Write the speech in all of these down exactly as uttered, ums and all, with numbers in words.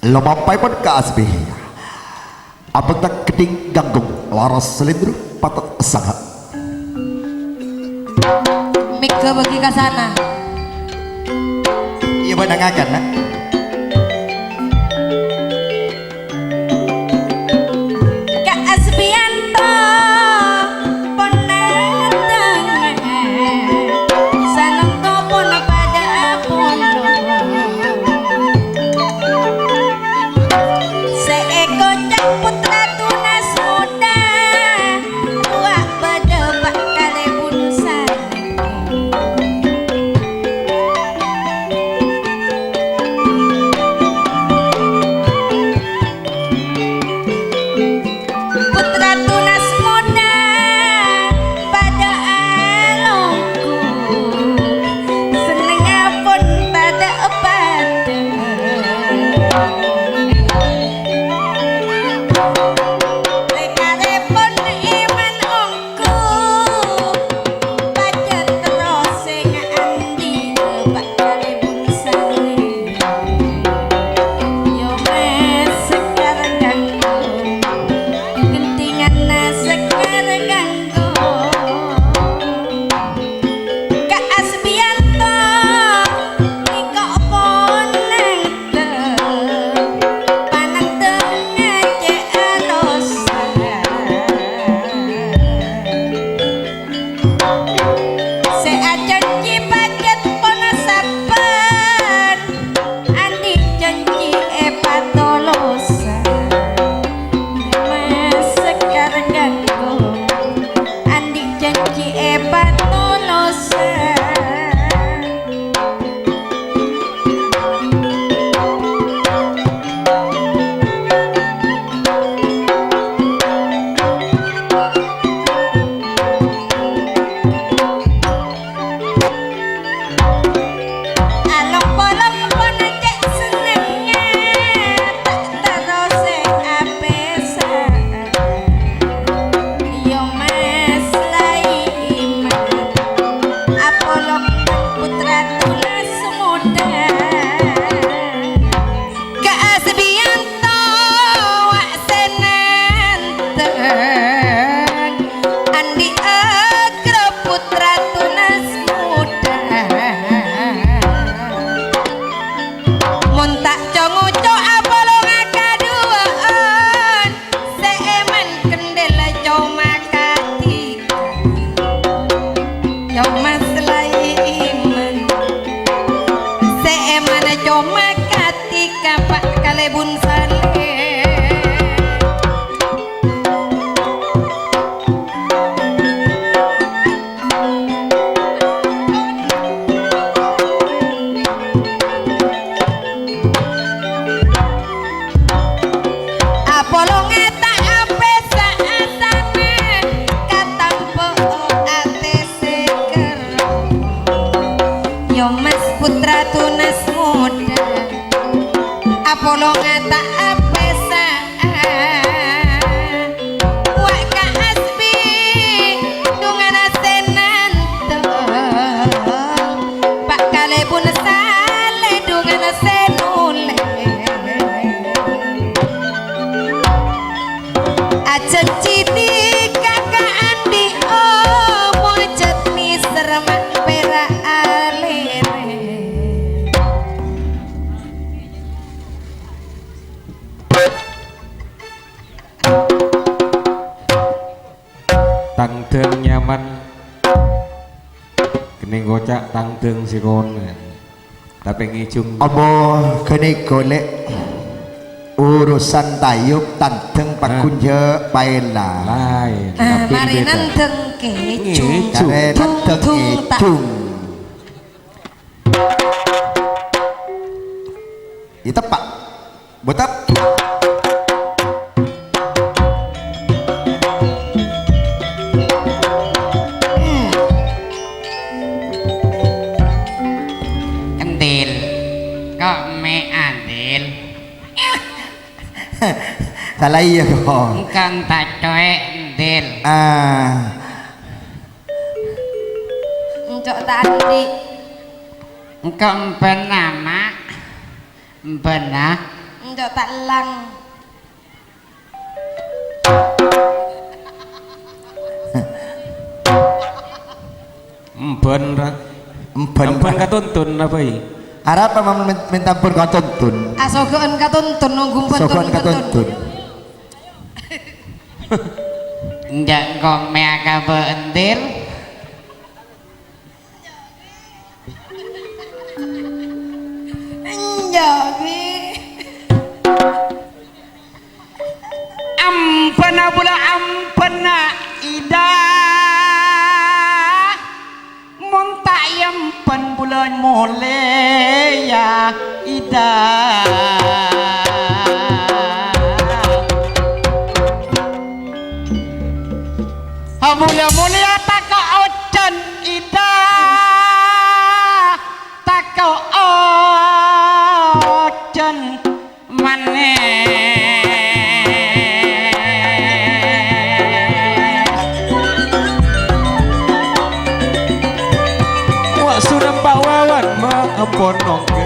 Lomampaèpon ka Asbi. Abhâkta ghâddhing ghânggong, laras salèndro patot sanga. Mèghâ bâgi ka sana. Iyâ, bâ'na ngakan, nah. Ka Asbiyanto, pon nèng tengnga'è, sanonto pon padâ apolong. Sè èkoca' pottra tunas modhâ, towa' padâ pa' kalèbun sanèka. Pottra tunas modhâ padâ alongghu, sennengnga pon tadâ' padâ. Lè-kalèpon èman ongghu, pajhât terros sè ngaandi' bâ' kalèbun salè. Yo, Mas, Sekar Ganggo, ghântènganna Sekar Ganggo. Ka Asbiyanto, engko' pon nèngghâl, panandhângnga cè' alossa. Sè ajhânjhi pajhât pon sabbhân, andi' jhânjhi èpatolosa. Mas Sekar Ganggo, andi' jhânjhi èpatolosa. Along-polong pon cè' sennengnga, ta' terros sè apèsa. Yo, Mas, la iman. Apolong pottra tunas modhâ. Ka Asbiyanto wa' sè nantèng, andi' aghâr pottra tunas modhâ. Mon ta' co-ngoco' apolonga kaduwâ'ân, sè èman kendel coma kadhi. Coma salaiman. Sè èman coma kadhi kapa' kalèbun salè. Apolonga ta' apèsa asana, katampo'o atè sè kerro. Yo, Mas, pottra tunas modhâ, apolonga ta' apèsa. Wa' ka Asbi, dhungana sè nantèng, pa' kalèbun salè dhungana sè nolè. Ajhânjhi dhika kaandi' omor jhât mèsèr ma' pèra' alèrè. Tang dhâng nyaman. Kennèng koca' tang dhâng sè konè. Tapè ngèjung. Apa ghânèka lè' urusan tayub tang dhâng paggun jhâ' paèla. Laèn. Ah, mari nandhâng kèjung. Ngèjung. Karè nandhâng kèjung. Iyâ, teppa'. Botap. Kendil. Kok me' andil? Sala iyâ, kok. Engko' enta' coè' ndil. Ah. Enco' ta' andi'. Engko' emban nama? Emban, ah? Enjâ' ta' ellang. Emban, ra. Emban, emban ra. Katuntun apa, i? Arapa men-, men-, mènta ampon katuntun? Asoghâ'ân katuntun, nunggu emban. Soghâ'ân katuntun. Enjâ' engko' mèya ka bâ'na, Dir. Enjâ', Bi. Ambâna bulâ, ambâna Ida. Mon ta' èambân bulâ molèya Ida. Bulâ molèya tako' ojhân Ida, tako' ojhân manès. Wa' sunampa' wawan ma' ampon nongke.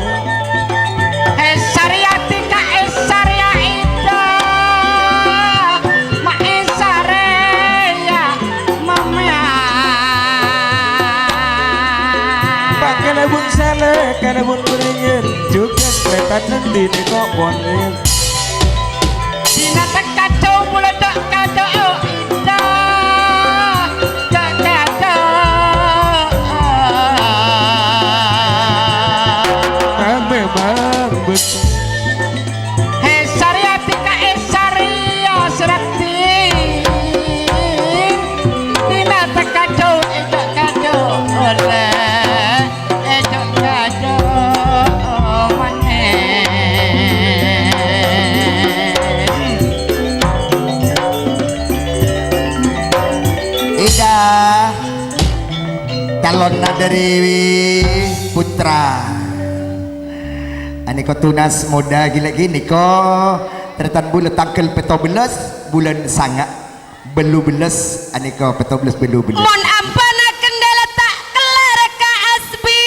Èsarèyadhi ka èsarèya Ida, ma' èsarèya mamèyan. Pakalabun salè, kalabun bâriyân, jhughân tarètan nèndi nèko ponèn. Dina tekka jhâu bulâ dâ' ka dâ' Ida, dâ' ka dâ'. Amè mambet. Èsarèyadhi ka èsarèya sè raddhin. Dina tekka jhâu è dâ' ka dâ' ollè. Èjhâ' kajhâ' manès. Ida, calonna dâri Putra. Anèko tunas moda ghi-, lagi nèko tarètan bulâ tangghâl pètto bellâs bulân sanga'. Bâllu bellâs, anèka pètto bellâs bâllu bellâs. Mon ambâna kendala ta' kellar ka asbi,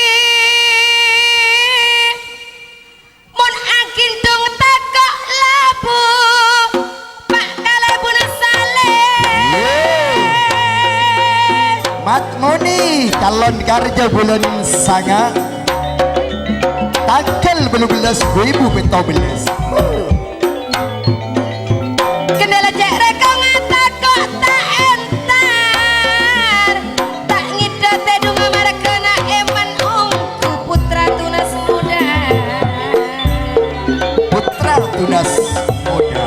mon aghindhung tako' labu, pa' kalabuna salè. Mat Muni, calon karja bulân sanga', tangghâl bâllu bellâs, du èbu pètto bellâs. Kendala cè' rèkongnga tako' ta' entar, ta' ngèdhâ tèdhungnga marghâna èman ongghu putra tunas moda. Putra tunas moda.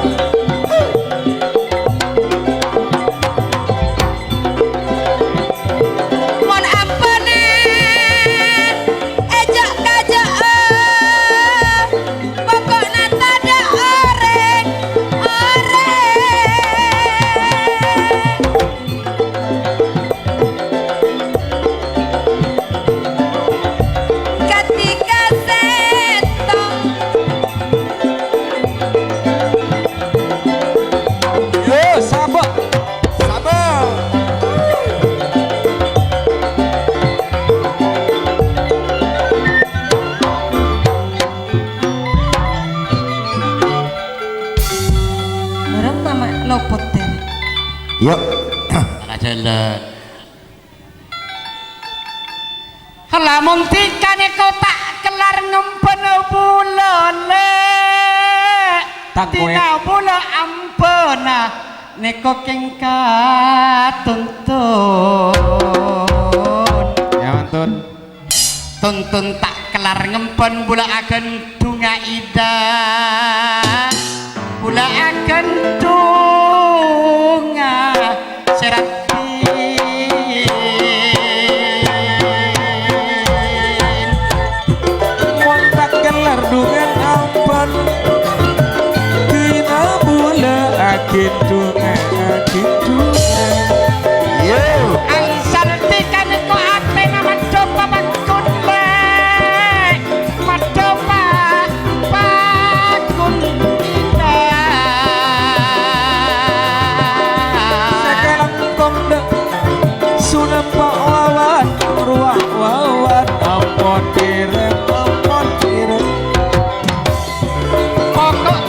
Mon ampona èjhâ' kajhâ', poko'na tadâ' orèng, orèng. Kadhi ka sèttong. Yo, sapa? Sapa? Bareng mama lopot, Ter. Yo. Ana jalan. Lamon dhika nèko ta' kellar ngembhâna bulâ, Lè'. Tang kowe. Dina bulâ ambâna nèko kèng katuntun. Ya, mantun. Tuntun ta' kellar ngembhân bulâ aghândhungnga Ida. Bulâ aghândhungnga sè raddhin. Mon ta' kellar dhungan ampon, dina bulâ aghândhungnga, aghândhungnga. Yo. Angsal dhika nèko atèna mandhâpa pangkun, Lè'. Madhâpa pangkun Ida. Sakalangkong dâ' sunampa' wawan, rowa wawan, ampon kèrèm, ampon kèrèm. Pokok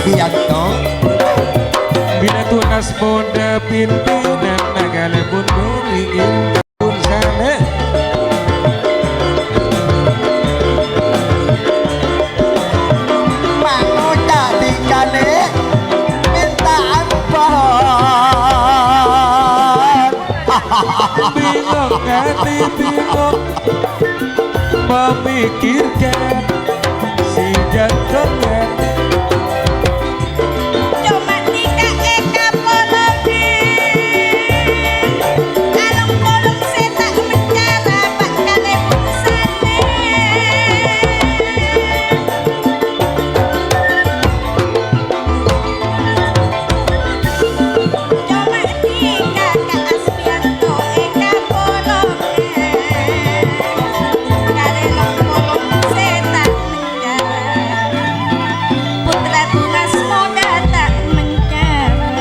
Yanto. Bilâ tunas modâ pimpinanna kalèbun bâri' pun saleh. Manoca' dikalè menta ampon. Bingung ati bingung, mamikirkan si jantungan. Coma nika eka polongan, along-polong sè ta' mencara, Pak, kalèbun saleh. Coma nika Ka' Aspiyanto eka polongan, kalèbun polong sè ta' mencara. Putra tunas modâ ta' mencara.